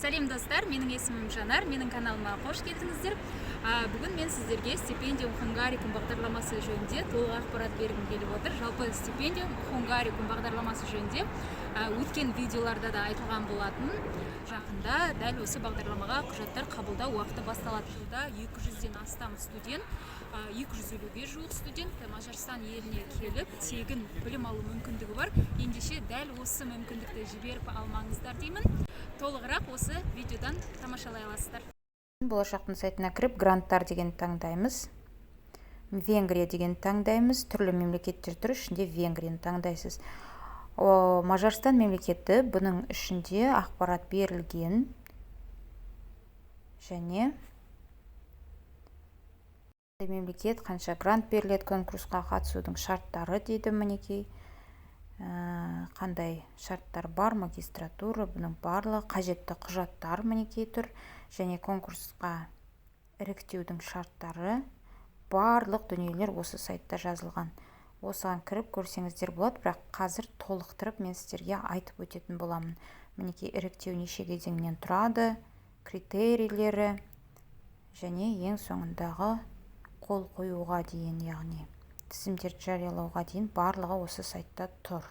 Сәлем, достар! Менің есімім Жанар, менің каналыма қош келдіңіздер. Бүгін мен сіздерге Stipendium Hungaricum бағдарламасы жөнінде толық ақпарат бергім келіп отыр. Жалпы, Stipendium Hungaricum бағдарламасы жөнінде өткен видеоларда да айтылған болатын. Жақында дәл осы бағдарламаға құжаттар қабылдау уақыты басталады. Жылда 200-ден астам студент, 250-ге жуық студент Мажарстан еліне келіп, тегін білім алу мүмкіндігі бар. Ендеше, дәл осы мүмкіндікті жіберіп алмаңыздар деймін. Толығырақ осы видеодан тамашалай аласыздар. Болашақтың сайтына кіріп, «Гранттар» дегенді таңдаймыз, «Венгрия» дегенді таңдаймыз. Түрлі мемлекеттер тұр, ішінде Венгрияны таңдайсыз. Мажарстан мемлекеті, бұның ішінде ақпарат берілген және мемлекет, қанша грант беріледі, конкурсқа қатысудың шарттары дейді. Мінекей, қандай шарттар бар, магистратура, бұның барлығы, қажетті құжаттар, мінекей, тұр және конкурсқа іріктеудің шарттары, барлық дүниелер осы сайтта жазылған. Осыған кіріп көрсеңіздер болады, бірақ қазір толықтырып мен сіздерге айтып өтетін боламын. Мінекей, іріктеу неше кезеңнен тұрады, критерийлері және ең соңындағы қол қоюға дейін, яғни тізімдерді жариялауға дейін барлығы осы сайтта тұр.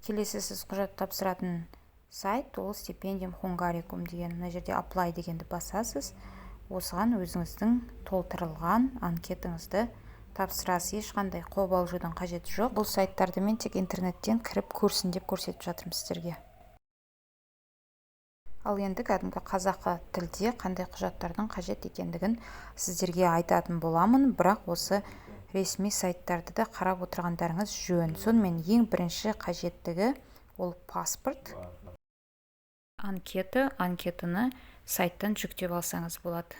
Келесі сіз құжат тапсыратын сайт ол Stipendium Hungaricum деген. Мына жерде «Apply» дегенді басасыз. Осыған өзіңіздің толтырылған анкетаңызды тапсырасыз. Ешқандай қобалжудың қажеті жоқ. Бұл сайттарды мен тек интернеттен кіріп көрсін деп көрсетіп жатырмын сіздерге. Ал енді кәдімгі қазақы тілде қандай құжаттардың қажет екендігін сіздерге айтатын боламын, бірақ осы ресми сайттарды да қарап отырғандарыңыз жөн. Сонымен, ең бірінші қажеттігі ол паспорт, анкета. Анкетаны сайттан жүктеп алсаңыз болады.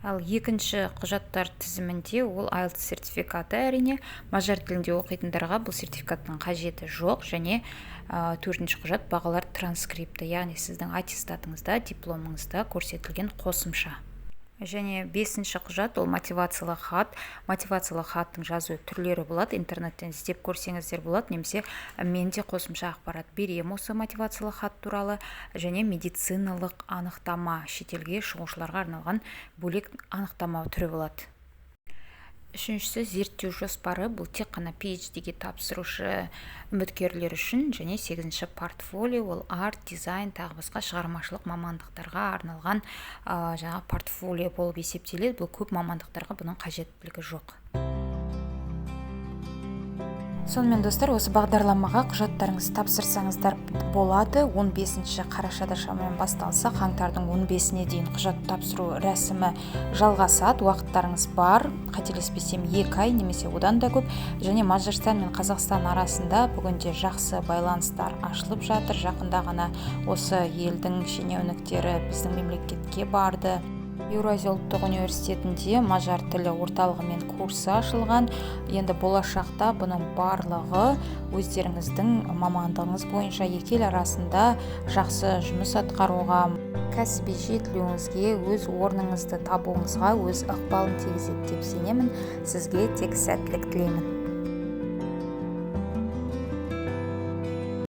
Ал екінші құжаттар тізімінде ол IELTS сертификаты. Әрине, мажар тілінде оқитындарға бұл сертификаттың қажеті жоқ. Және төртінші құжат — бағалар транскрипті, яғни сіздің аттестатыңызда, дипломыңызда көрсетілген қосымша. Және бесінші құжат ол мотивациялық хат. Мотивациялық хаттың жазу түрлері болады, интернеттен іздеп көрсеңіздер болады немесе мен де қосымша ақпарат беремін осы мотивациялық хат туралы. Және медициналық анықтама, шетелге шығушыларға арналған бөлек анықтама түрі болады. Үшіншісі — зерттеу жоспары, бұл тек қана PhD-ге тапсырушы үміткерлер үшін. Және сегізінші — портфолио, ол арт, дизайн, тағы басқа шығармашылық мамандықтарға арналған жаңағы портфолио болып есептеледі. Бұл көп мамандықтарға бұның қажеттілігі жоқ. Сонымен, достар, осы бағдарламаға құжаттарыңызды тапсырсаңыздар болады. 15 қарашада шамамен басталса, қаңтардың 15-іне дейін құжат тапсыру рәсімі жалғасады. Уақыттарыңыз бар, қателеспесем, 2 ай немесе одан да көп. Және Мажарстан мен Қазақстан арасында бүгінде жақсы байланыстар ашылып жатыр. Жақында ғана осы елдің шенеуніктері біздің мемлекетке барды. Еуразия ұлттық университетінде мажар тілі орталығымен курсы ашылған. Енді болашақта бұның барлығы өздеріңіздің мамандығыңыз бойынша екі ел арасында жақсы жұмыс атқаруға, кәсіби жетілуіңізге, өз орныңызды табуыңызға өз ықпалын тигізеді деп сенемін. Сізге тек сәттілік тілеймін.